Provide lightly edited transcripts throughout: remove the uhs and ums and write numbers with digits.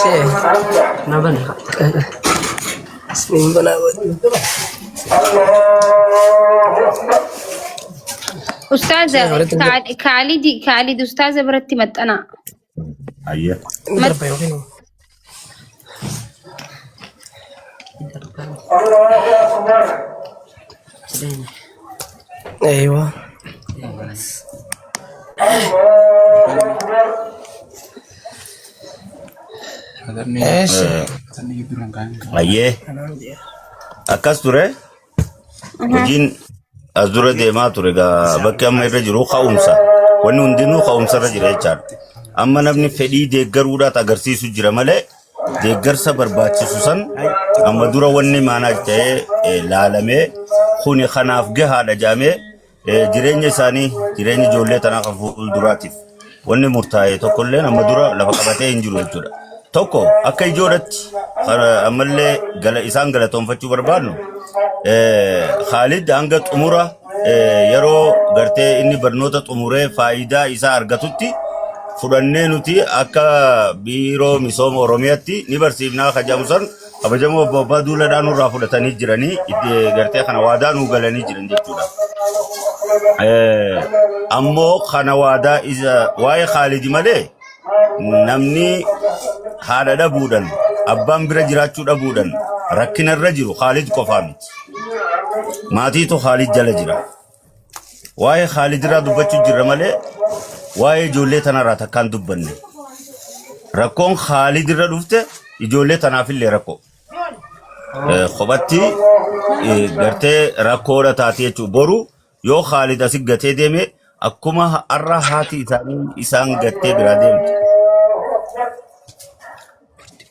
Ishee na bana. Ismiin banaa godhu. Ustaaza Walitti Kaalidi Kaalid ustaaza biratti maxxanaa. Ayyee. Inni darba yookiin Eeywa. Eeshi. Ayyee. Akkas ture. Hojiin as dura deemaa ture egaa bakki amma irra jiru ka'umsa. Wanni hundinuu ka'umsa irra jira jechaadha. Amma namni fedhii deeggaruudhaat agarsiisu jira malee deeggarsa barbaachisu san amma dura wanni maanaaj ta'ee laalamee kuni kanaaf gahaadha jedhamee jireenya isaanii jireenya ijoollee tanaa kan fuulduraatiif wanni murtaa'e tokkolleen amma dura lafa qabatee hin jiru jechuudha. Tokko akka ijoodhatti ammallee isaan galatoonfachuu barbaadnu Khaalid hanga xumura yeroo gartee inni barnoota xumuree faayidaa isaa argatutti fudhannee nuti akka biiroo misooma Oromiyaatti ni barsiifnaa kajamu san kabajamoo obbo Abbaa Duuladhaa nurraa fudhatanii jiranii itti gartee kana waadaa nuu galanii jiran jechuudha. Ammoo kana waadaa isa waa'ee Khaalidi malee namni haadha dhabuudhaan abbaan bira jiraachuu dhabuudhaan rakkina irra jiru Khaalid qofaa miti. Maatiitu Khaalid jala jira. Waa'ee Khaalid irraa dubbachuu jirra malee waa'ee ijoollee tanarraa takkaan dubbanne. Rakkoon Khaalid irra dhufte ijoollee tanaafillee rakkoo. Kophatti gartee rakkoodha taate jechuudha. Boru yoo Khaalid asi gatee deeme akkuma har'a haati isaanii isaan gattee biraa deemte.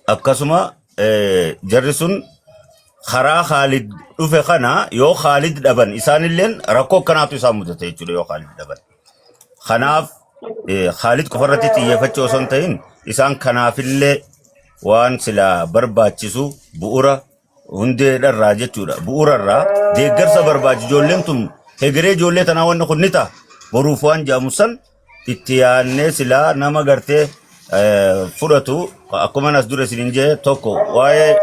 Akkasuma jarri sun karaa Khaalid dhufe kana yoo Khaalid dhaban isaanilleen rakkoo akkanaatu isaan mudate jechuudha yoo Khaalid dhaban. Kanaaf Khaalid qofarratti xiyyeeffachuu osoo hin ta'in isaan kanaafillee waan silaa barbaachisu bu'ura hundeedharraa jechuudha. Bu'urarraa deeggarsa barbaachisu ijoolleen tun hegeree ijoollee tanaa wanni kun ni ta'a. Boruuf waan jedhamu san itti yaadnee silaa nama gartee fudhatu akkuma as dura isiniin jedhe tokko waa'ee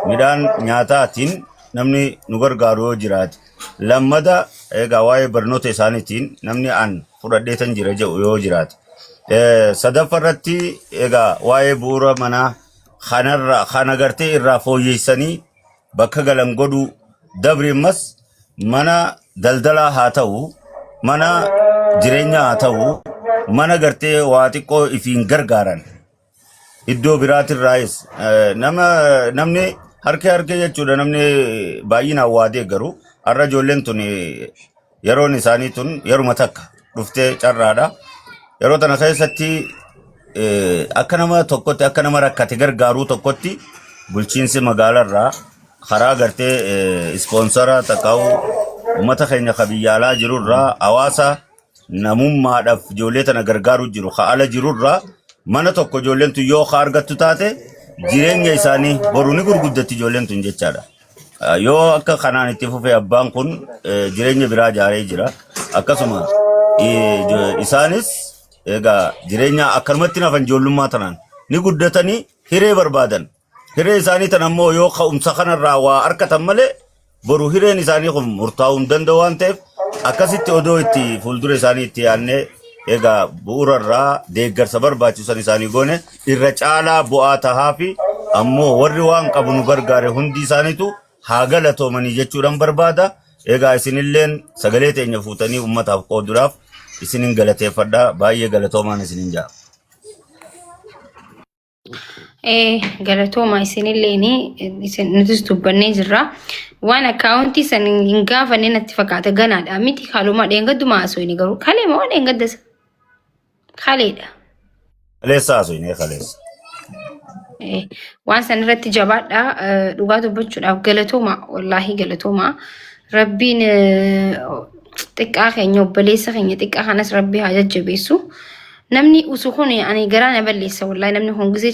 midhaan nyaataatiin namni nu gargaaru yoo jiraate. Lammada egaa waa'ee barnoota isaaniitiin namni an fudhadheetan jira jedhu yoo jiraate. Sadaffa irratti egaa waa'ee bu'uura manaa kanarra kana gartee irraa fooyyessanii bakka galan godhuu dabri ammas mana daldalaa haa ta'u mana jireenyaa haa ta'u mana gartee waa xiqqoo ifiin gargaaran iddoo biraatirraayis nama namni harkee harkee jechuudha namni baay'inaan waa deeggaru har'a ijoolleen tun yeroon isaanii tun yeruma takka dhuftee carraadha yeroo tana keessatti akka nama tokkotti akka nama rakkate gargaaruu tokkotti bulchiinsi magaalarraa karaa gartee ispoonsara takkaa'u uummata keenya ka biyya alaa jirurraa hawaasa namummaadhaaf ijoollee tana gargaaruu jiru ka ala jirurraa mana tokko ijoolleen tun yoo ka argattu taate jireenya isaanii boru ni gurguddatti ijoolleen tun jechaadha. Yoo akka kanaan itti fufe abbaan kun jireenya biraa ijaaree jira. Akkasuma isaanis egaa jireenya akkanumatti nafan ijoollummaa tanaan ni guddatanii hiree barbaadan. Hiree isaanii tan ammoo yoo ka'umsa kanarraa waa argatan malee boru hireen isaanii kun murtaa'uu hin danda'u waan ta'eef akkasitti odoo itti fuuldura isaanii itti yaadnee egaa bu'uurarraa deeggarsa barbaachisan isaanii goone irra caalaa bu'aa tahaa fi ammoo warri waan qabu nu gargaare hundi isaaniitu haa galatoomanii jechuudhaan barbaada. Egaa isinilleen sagalee teenya fuutanii uummataaf qooduudhaaf isinin galateeffadha. Baay'ee galatoomaan isinin ja'a. Galatooma isinilleen isin nutis dubbannee jirra. Waan akkaawuntii san hin gaafanne natti fakkaata ganaadha miti haaluma dheengadduma haasofne garuu kalee moo dheengadda isa kaleedha. Kaleessa haasofne kaleessa. Waan san irratti jabaadha dhugaa dubbachuudhaaf galatooma wallaahi galatooma rabbiin xiqqaa keenya obboleessa keenya xiqqaa kanas rabbi haa jajjabeessu. Namni usu kun ani garaa na balleessa wallahi namni kun gisee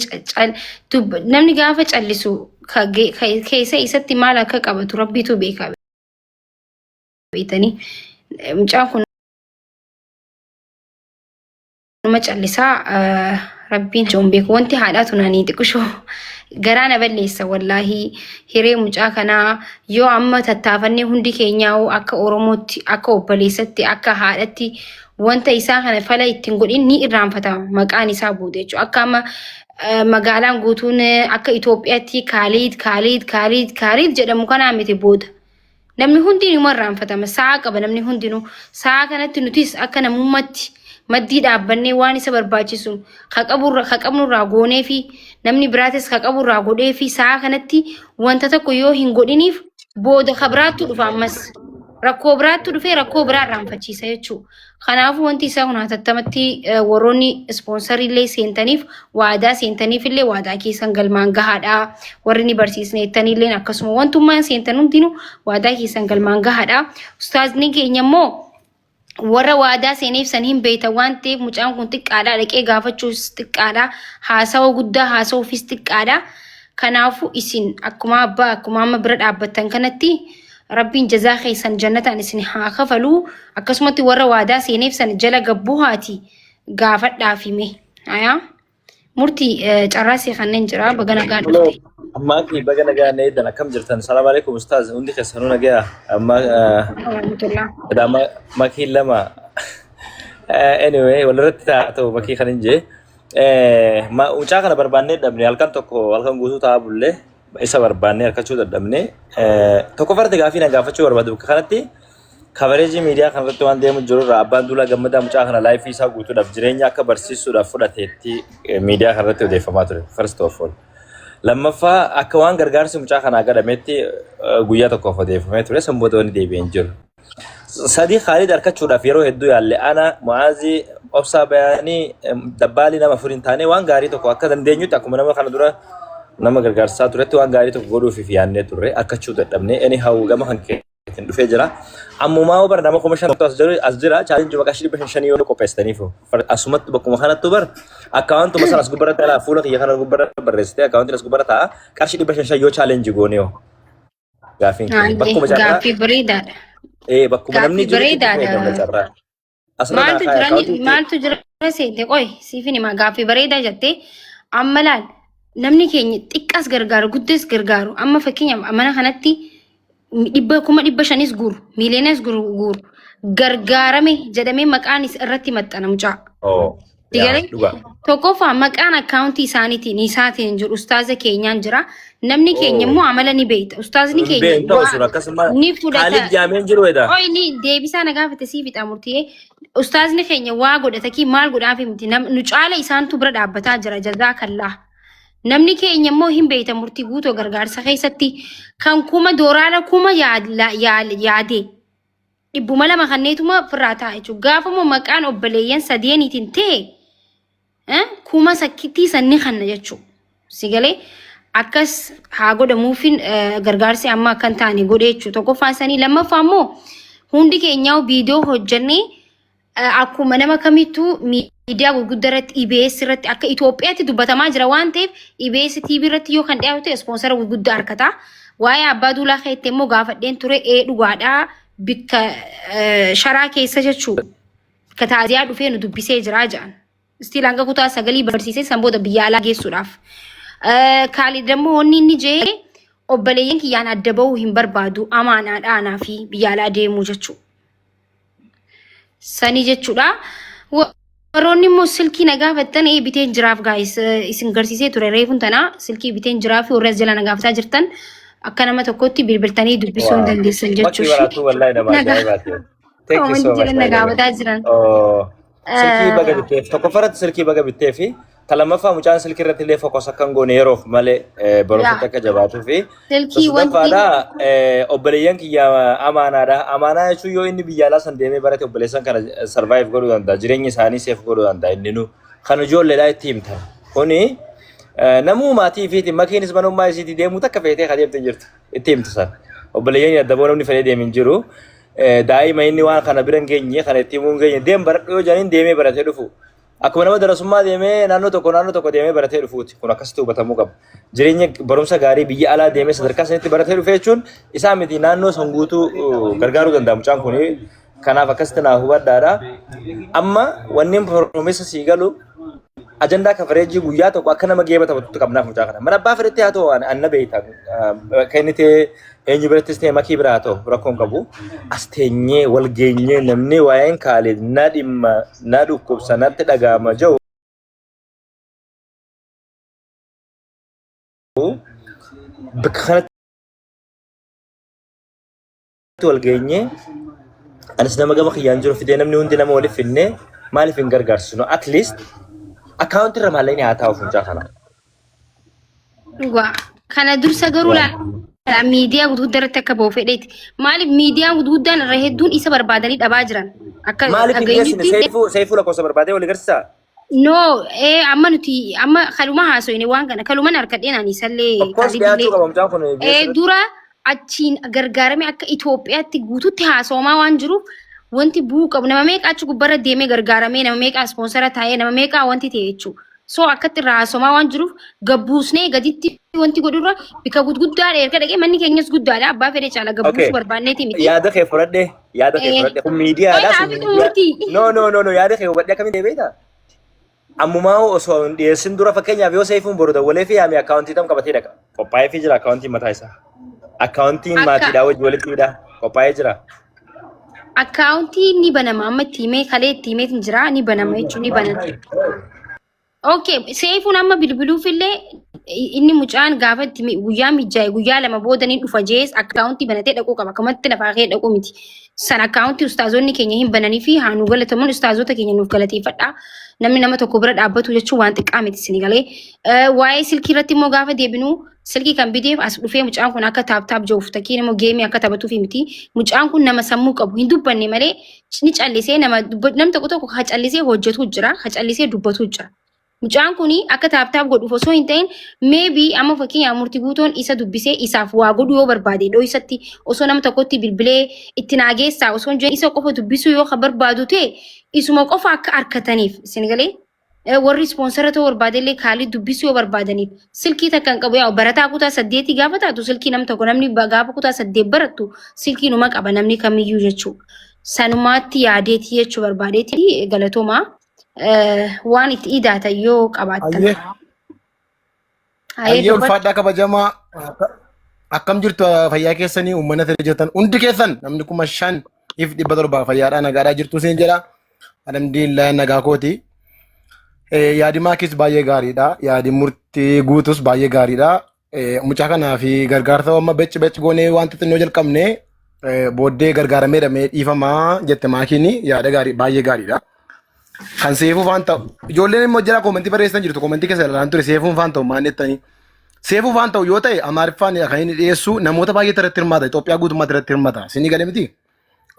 namni gaafa callisu keessa isatti maal akka qabatu rabbiitu beeka beektanii mucaan kun nama callisaa. Rabbiin hin beeku. Wanti haadhaa tunanii xiqqishoo garaa na balleessa wallaahi. Hiree mucaa kanaa yoo amma tattaafannee hundi keenyaa akka Oromootti, akka obboleessatti, akka haadhatti wanta isaa kana fala ittiin godhin ni irraanfatama maqaan isaa booda jechuudha. Akka amma magaalaan guutuun akka Itoophiyaatti Kaaliid, Kaaliid, Kaaliid, Kaaliid jedhamu kanaa miti booda. Namni hundinuu irraanfatama. Sa'a qaba namni hundinuu. Sa'a kanatti nutis akka namummaatti maddii dhaabbannee waan isa barbaachisu ka qabnurraa goonee fi namni biraatis ka qaburraa godhee fi sa'a kanatti wanta tokko yoo hin godhiniif booda ka biraattu dhufa ammas. Rakkoo biraattu dhufee rakkoo biraa irraanfachiisa jechuudha. Kanaafuu wanti isaa kun hatattamatti warroonni ispoonsarii illee seentaniif waadaa seentaniif illee waadaa keessan galmaan gahaadha. Warri ni barsiisne jettanii illee akkasuma wantummaan seentan hundinuu waadaa keessan galmaan gahaadha. Ustaazni keenya immoo warra waadaa seeneef san hin beektan waan ta'eef mucaan kun xiqqaadha, dhaqee gaafachuus xiqqaadha, haasawa guddaa haasa'uufis xiqqaadha. Kanaafuu isin akkuma abbaa akkuma amma bira dhaabbattan kanatti Rabbiin jazaa keessan jannataan isin haa kafalu. Akkasumatti warra waadaa seeneef san jala gabbuhaati gaafadhaaf hime. Ayaa murtii carraa see kanneen jira, baga nagaan dhufte. Ammaa fi baga nagaan eedan, akkam jirtan? Salaam alaikum ustaaz, hundi keessanuu nagaya. Amma Warahmatullah. Makii lama. Anyway, walirratti ta'a ta'u makii kan hin jee. Mucaa kana barbaannee dhabne, halkan tokko halkan guutuu taa'aa bullee isa barbaannee harkachuu dadhabne. Tokko fardi gaafii na gaafachuu barbaadu bakka kanatti coverage miidiyaa kanarratti waan deemu jiru irraa, Abbaan Duulaa Gammadaa mucaa kana life isaa guutuudhaaf jireenya akka barsiisuudhaaf fudhateetti miidiyaa kanarratti odeeffamaa ture, first of all. Lammaffaa, akka waan gargaarsi mucaa kanaa godhametti guyyaa tokkoof odeeffamee ture, san booda wanni deebi'ee hin jiru. Sadii, Khaalid harkachuudhaaf yeroo hedduu yaalle, ana, Mu'aazii, Obsaa Bayaanii, Dabbaalii, nama afur hin taane waan gaarii tokko akka dandeenyutti akkuma nama kana dura nama gargaarsaa turetti waan gaarii tokko godhuuf yaannee turre, harkachuu dadhabne. Anyhow, gama kan keetiin dhufee jira. Ammumaa bar nama 5,000tu as jira, challenge maqaa shii 500 yoo qopheessitaniif asumatti bakkuma kanattu bar akkaawwantuma sana as gubbarratti alaa fuula kiyya kana gubbarra barreessitee akkaawwantiin as gubbarra taa'a, qarshii 500 yoo challenge goone hoo? Gaaffiin keenya Hayyee, bakkuma carraa gaaffii bareedaadha. Bakkuma namni Gaaffii jirutti itti bareedaadha. fayyadamna carraa. Asirra naa Maaltu kaaya jira akkaawwantiin maaltu jira seente? Qoy, siifin hima. Gaaffii bareedaa jettee. Amma laal, namni keenya xiqqaas gargaaru guddas gargaaru, amma fakkeenyaaf mana kanatti dhibba 500,000s guuru, miiliyonas guuru gargaarame jedhamee maqaan is irratti maxxana mucaa. Oh, yaa Digalee dhugaa. tokkoffaa maqaan akkaawuntii isaaniitiin isaatiin jiru ustaaza keenyaan jira. Namni keenya Oh. immoo amala ni beekta. Ustaazni keenya Beekta waa osoo akkasuma ni fudhata. Kaalid jaameen jiru edha. Oi, ni deebisaa na gaafate, sii fixa murtii. Ustaazni keenya waa godhata kii maal godhaaf miti. Nu caala isaantu bira dhaabbataa jira, jazaakallaa. Namni keenya immoo hin beekta murtii guutoo, gargaarsa keessatti kan kuma dooraala kuma yaade 200 kanneetuma ofirraa taa'a jechuudha. Gaafuma maqaan obboleeyyan sadeeniitiin ta'e kuma sakkittii sanni kanna jechuudha. Si galee? Akkas haa godhamuufin gargaarsi amma akka hin taane godhe jechuudha. Tokkoffaan sanii, lammaffaa immoo hundi keenyaa viidiyoo hojjennee akkuma nama kamittuu miidiyaa gurguddaa irratti, EBS irratti, akka Itoophiyaatti dubbatamaa jira waan ta'eef, EBS TV irratti yoo kan dhiyaatu ta'e ispoonsara gurguddaa argata. Waa'ee Abbaa Duulaa keetti immoo gaafadheen ture, ee dhugaadhaa, bikka sharaa keessa jechuu bikka taaziyaa dhufee nu dubbisee jira jedhan. Still hanga kutaa sagalii barsiisee san booda biyya alaa geessuudhaaf. Kaalid immoo wanni inni jee obboleeyyan kiyyaan adda bahuu hin barbaadu, amaanaadha anaa fi biyya alaa deemuu jechuudha. Sanii jechuudha. Warroonni immoo silkii na gaafattan, ee biteen jiraaf guys, isin garsiisee ture reefuun tana, silkii biteen jiraaf. Warri as jala na gaafataa jirtan akka nama tokkotti bilbiltanii dubbisuu hin dandeessan Makii jechuudha. baratuu wallahi nama Nagaa. ajaa'ibaati. Thank you Comment so much, jala na by the way. gaafataa jiran. Oh, silkii baga bitteef, tokkoffaratti silkii baga bittee fi ta lammaffaa mucaan silkii irratti illee focus akka hin goone yeroof malee barumsatti akka jabaatuu fi Silkii wanti sadaffaadha, obboleeyyan kiyya amaanaadha. Amaanaa jechuun yoo inni biyya alaa san deemee barate obboleessan kana survive godhuu danda'a. Jireenya isaanii safe godhuu danda'a inni nu. Kan ijoolleedhaa itti himtan. Kuni namuu maatii ifiitiin makiinis manummaa isiitii deemuu takka feetee ka deemte hin jirtu. Itti himtu san. Obboleeyyan adda boo namni fedhee deemu hin jiru. Daa'ima inni waan kana bira hin geenye, kana itti himuu hin geenye, deem baradhu yoo jedhaniin deemee baratee dhufu. Akkuma nama darasummaa deemee naannoo tokko deemee baratee dhufuuti. Kun akkasitti hubatamuu qaba. Jireenya barumsa gaarii biyya alaa deemee sadarkaa sanitti baratee dhufe jechuun isaa miti, naannoo san guutuu gargaaruu danda'a mucaan kun. Kanaaf akkasitti naa hubadhaadha. Amma wanni promise sii galu Ajandaa kafareejii guyyaa tokko akka nama geeba taphatutti qabnaaf mucaa kana. Mana abbaa fedhetti haa ta'u anna beekta. Akka inni ta'e eenyu birattis ta'e makii bira haa ta'u rakkoo hin qabu. As teenyee wal geenyee namni waa'een Kaalid na dhimma na dhukkubsa natti dhaga'ama jedhu bakka kanatti wal geenyee anis nama gama kiyyaan jiru fidee namni hundi nama waliif finnee maaliif hin gargaarsisnu at least akkaawuntii irra maallaqni haa taa'u funcaa kana. Dhugaa. Kana dursa garuu laala miidiyaa gurguddaa irratti akka ba'u fedheeti. Maaliif miidiyaan gurguddaan irra hedduun isa barbaadanii dhabaa jiran. Akka Maaliif hin dhiyeessine dhageenyutti seefuu seefuu lakkoofsa barbaadee wal agarsiisaa? No, amma nuti amma kaluma haasofne waan kana kaluman harkadheen ani isallee Of course dhiyaachuu Kaalidillee. qaba mucaan kun biyya sirriitti. Dura achiin gargaaramee akka Itoophiyaatti guututti haasawamaa waan jiruuf wanti bu'uu qabu nama meeqa achi gubbarra deemee gargaaramee nama meeqa ispoonsara taa'ee nama meeqa wanti ta'e jechuudha. So akkatti irraa haasawamaa waan jiruuf gabbuusnee gaditti wanti godhurra bika gudguddaadha erga dhaqee manni keenyas guddaadha abbaa fedhe caala Okay. gabbuusuu barbaanneeti miti. Yaada kee fudhadhe yaada kee fudhadhe kun miidiyaadha Qoy sun naaf miidiyaa. xumurti. No no no no yaada kee hubadhe akkamiin deebiita? Ammumaa osoo hin dhiyeessin dura fakkeenyaaf yoo seefuun boru dawwalee fi yaame akkaawuntii tam qabatee dhaqa. Qophaa'ee fi jira akkaawuntiin mataa isaa. Akkaawuntiin maatiidhaa wajji walitti hidha. Qophaa'ee jira. Akkaawuntii ni banama amma itti himee kalee itti himeetiin jira ni banama jechuun ni banama. Okay, seefuun amma bilbiluufillee inni mucaan gaafa itti guyyaa mijaa'e guyyaa lama booda ni dhufa jees akkaawuntii banatee dhaquu qaba. Akkamatti lafaa ka'ee dhaquu miti. San akkaawuntii ustaazonni keenya hin bananii fi haa nu galatamuun ustaazota keenya nuuf galateeffadha. Namni nama tokko bira dhaabbatu jechuun waan xiqqaa miti isin galee. Waa'ee silkii irratti immoo gaafa deebinu silkii kan biteef as dhufee mucaan kun akka taap taap jiruuf takkii immoo geemii akka taphatuuf miti. Mucaan kun nama sammuu qabu hin dubbanne malee ni callisee nama nam tokko tokko ka callisee hojjetu jira ka callisee dubbatu jira. Mucaan kun akka taap taap godhuuf osoo hin ta'in maybe amma fakkeenyaaf murtii guutoon isa dubbisee isaaf waa godhuu yoo barbaade dhoysatti osoo nama tokkotti bilbilee itti naa geessaa osoo hin jedhin isa qofa dubbisuu yoo ka barbaadu ta'e isuma qofa akka arkataniif isin galee Warri ispoonsara ta'uu barbaadellee kaalii dubbisuu yoo barbaadaniif silkii takka hin qabu yaa barataa kutaa saddeetii gaafa taatu silkii nam tokko namni gaafa kutaa saddeet barattu silkii numa qaba namni kamiyyuu jechuu sanumaatti yaadeetii jechuu barbaadeetii galatoomaa waan itti idaatan yoo qabaattan. Hayyee. Hayyee Hayyee dubbadhu. ulfaadhaa kabajamaa akkam jirtu fayyaa keessanii uummata ta'e jirtan hundi keessan namni 5700 fayyaadhaa nagaadhaa jirtu isin jedha. Alhamdulillah nagaa kooti. Yaadi maakis baay'ee gaariidha. Yaadi murtii guutus baay'ee gaariidha. Mucaa kanaa fi gargaarsa amma becci becci goonee wanta xinnoo jalqabne booddee gargaaramee dhamee dhiifamaa jette maakiin yaada gaarii baay'ee gaariidha. Kan seefuu faan ta'u ijoolleen immoo jala koomentii barreessan jirtu koomentii keessa ilaalaan ture seefuun faan ta'u maal jettanii. Seefuu faan ta'u yoo ta'e Amaariffaan kan inni dhiyeessu namoota baay'eetu irratti hirmaata Itoophiyaa guutummaatti irratti hirmaata. Isinii galee miti?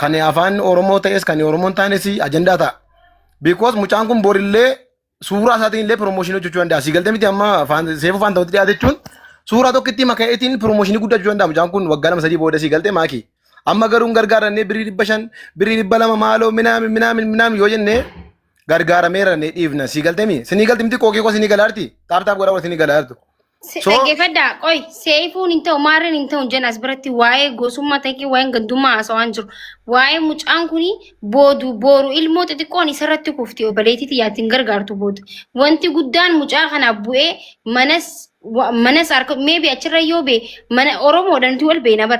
Kan afaan Oromoo ta'es kan Oromoo hin taanes ajandaa ta'a. Because mucaan kun borillee suuraa isaatiin illee piroomooshinii hojjechuu danda'a. Sii galte miti amma seefuu faan ta'utti dhiyaate jechuun suuraa tokkitti maka'eetiin piroomooshinii guddaa hojjechuu danda'a. Mucaan kun waggaa lama sadii booda sii galte maaki. Amma garuu hin gargaarannee birrii 500 birrii 200 maaloo minaamin minaamin minaamin yoo jennee gargaarameera ne dhiifna. Sii galte mi? Sinii galte miti qookii koo sinii galaarti. Taap taap godhaa sinii galaartu. So Dhaggeeffadhaa qoy seefuun hin ta'u maarreen hin ta'u jenna as biratti waa'ee gosummaa ta'e waa'ee gandummaa haasawaan jiru. Waa'ee mucaan kuni boodu booru ilmoo xixiqqoon isarratti kufti obboleettii xiyyaatti hin gargaartu booda. Wanti guddaan mucaa kanaaf bu'ee manas manas harka maybe achirra yoo bee mana Oromoodha nuti wal beena bar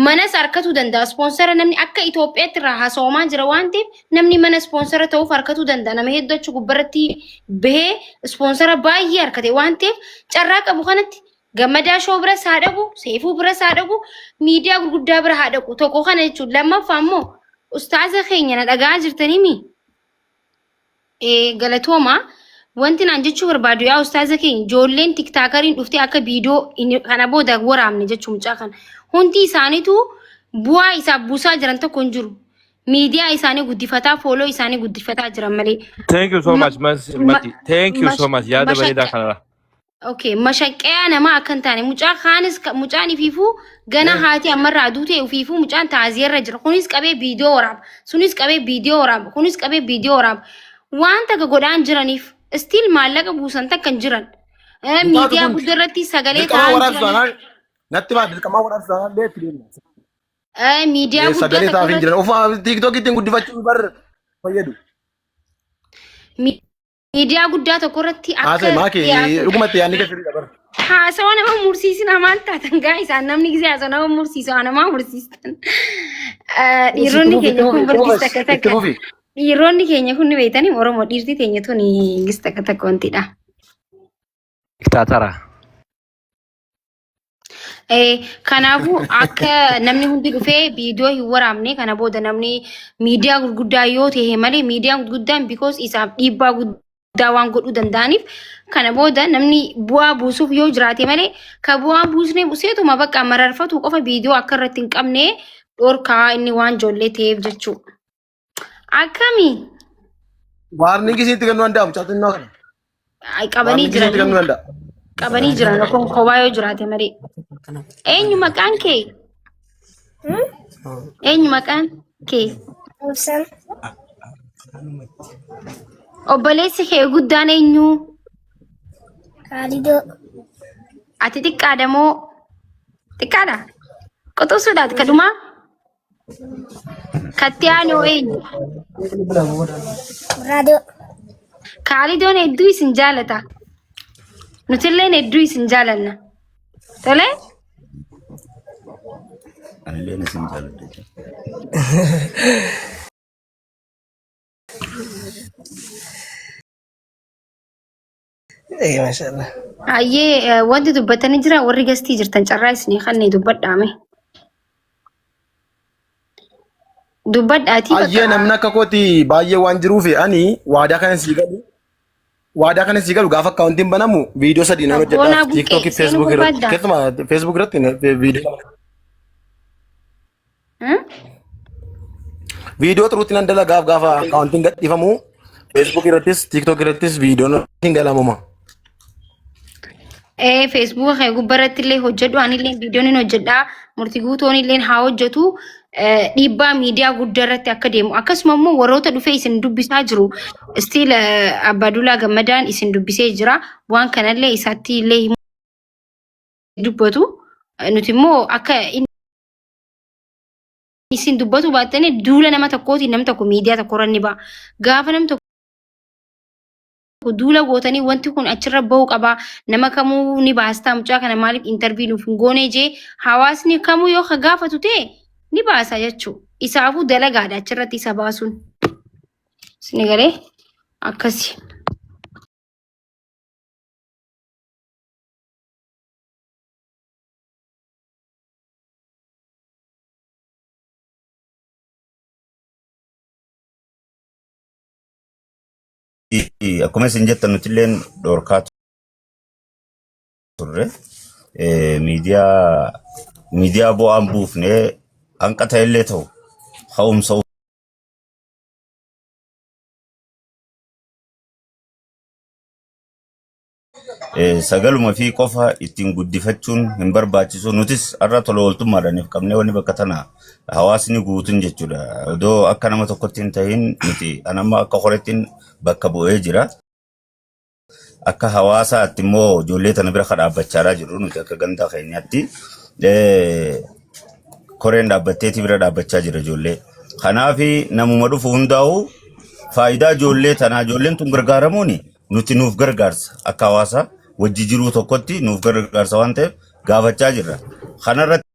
manas harkatuu danda'a ispoonsara namni akka Itoophiyaatti irraa haasawamaa jira waan ta'eef namni mana ispoonsara ta'uuf harkatuu danda'a nama hedduu achi gubbarratti bahee ispoonsara baay'ee harkate waan ta'eef carraa qabu kanatti gammadaa shoo biras haa dhaqu seefuu biras haa dhaqu miidiyaa gurguddaa bira haa dhaqu tokko kana jechuun lammaffaa immoo ustaaza keenya na dhaga'aa jirtanii mi Galatooma. Wanti naan jechuu barbaadu yaa ustaaza keenya ijoolleen tiktaakariin dhuftee akka viidiyoo kana booda waraabne jechuu mucaa kana. Hundi isaaniitu bu'aa isaaf buusaa jiran tokko hin jiru. Miidiyaa isaanii guddifataa, fooloo isaanii guddifataa jiran malee. Thank you so much, Mati. Thank you so much. Yaada bareedaa kanarra. Okay, mashaqqayaa namaa akka hin taane mucaa kaanis mucaan ifiifuu gana haati ammarraa duute ifiifuu mucaan taaziyarra jira. Kunis qabee viidiyoo waraaba. Sunis qabee viidiyoo waraaba. Kunis qabee viidiyoo waraaba. Waan takka godhaan jiraniif still maallaqa buusan takka hin jiran. Hin taatu Miidiyaa kun guddaa irratti sagalee dirqama ta'an waraabsu jiraniif taanaan natti baa dirqama waraabsu taanaan illee itti deemna. miidiyaa guddaa Sagalee takka taaf hin irratti jiran. Ofuma tiiktookii ittiin guddifachuun bar fayyadu. Miidiyaa guddaa tokko irratti akka Haasa'e maaki dhiyaatu. dhugumatti yaadni kee sirriidha bara. Haasawa nama mursiisina maal taatan gaa isaan namni gisee haasawa nama mursiisu haa namaa mursiistan. Dhiironni Itti keenya kun fufi, bargis takka itti takka. fufi. Dhiironni keenya kun ni beektanii Oromoo dhiirti teenya tun gis takka takka wantidha. Diktaatara. Kanaafuu akka namni hundi dhufee viidiyoo hin waraabne kana booda namni miidiyaa gurguddaa yoo ta'e malee miidiyaan gurguddaan because isaaf dhiibbaa guddaa waan godhuu danda'aniif kana booda namni bu'aa buusuuf yoo jiraate malee ka bu'aa buusnee buseetuma bakka mararfatu qofa viidiyoo akka irratti hin qabne dhorkaa inni waan ijoollee ta'eef jechuudha. Akkami? Waarniingi isitti kennuu danda'a mucaa xinnoo kana. Ay, qabanii Waarniingi isitti jiran. kennuu danda'a. Qabanii jiran rakkoon kophaa yoo jiraate malee. Eenyu maqaan kee? Eenyu maqaan kee? Obsan. Obboleessi kee guddaan eenyu? Kaalidoo. Ati xiqqaadha moo? Xiqqaadha? Quxusuudhaati kadhumaa? Katti aanoo eenyu? Raadoo. Kaalidoon hedduu isin jaalata. Nutilleen hedduu isin jaalanna. Tole? Anilleen isin jaaladha. Eh, mashallah. Hayyee wanti dubbatanii jira warri gastii jirtan carraa isinii kannee dubbadhaame. Dubbadhaatii Ayyee bakka namni akka kooti baay'ee waan jiruuf ani waadaa kana sii galu. Waadaa kana sii galu gaafa akkaawuntiin banamu viidiyoo sadii nan Sabboonaa hojjedhaaf buqqee tiiktookii seenuu feesbuuk irratti barbaadda. keessumaa feesbuuk irratti viidiyoo lama. Hmm? Viidiyoo xuruutti nan dalagaaf gaafa akkaawuntiin gadhiifamu feesbuuk irrattis tiiktook irrattis viidiyoon hin galamuma. Ee feesbuuka kee gubbaa irratti illee hojjedhu anillee viidiyoon hin hojjedha murtii guutuun illee haa hojjetu dhiibbaa miidiyaa guddaa irratti akka deemu akkasuma immoo warroota dhufee isin dubbisaa jiru stiil Abbaaduulaa Gammadaan isin dubbisee jira waan kanallee isaatti illee himuu dubbatu nuti immoo akka inni isin dubbatu baattanii duula nama tokkootiin nam tokko miidiyaa tokkorra ni ba'a gaafa nam tokko duula gootanii wanti kun achirra bahuu qaba nama kamuu ni baastaa mucaa kana maaliif intarvii nuuf hin goone jee hawaasni kamuu yoo ka gaafatu ta'e ni baasa jechuu isaafuu dalagaadha achirratti isa baasuun. Isin galee akkasi. Akkuma isin jettan nutilleen dhorkaa turre. Miidiyaa miidiyaa bu'aan buufne hanqa ta'ellee ta'u ka'umsa Sagaluma fi qofa ittiin guddifachuun hin barbaachisu. Nutis har'a tola ooltummaadhaan if qabnee wanni bakka tana hawaasni guutuun jechuudha. Odoo akka nama tokkotti hin tahin nuti an amma akka horettiin bakka bu'ee jira. Akka hawaasaatti immoo ijoollee tana bira ka dhaabbachaa jirru nuti akka gandaa keenyaatti. Koreen dhaabbatteeti bira dhaabbachaa jira ijoollee. Kanaaf namuma dhufu hundaa'u faayidaa ijoollee tanaa ijoolleen tun gargaaramuuni nuti nuuf gargaarsa akka hawaasa wajji jiruu tokkotti nuuf gargaarsa waan ta'eef gaafachaa jirra. Kanarratti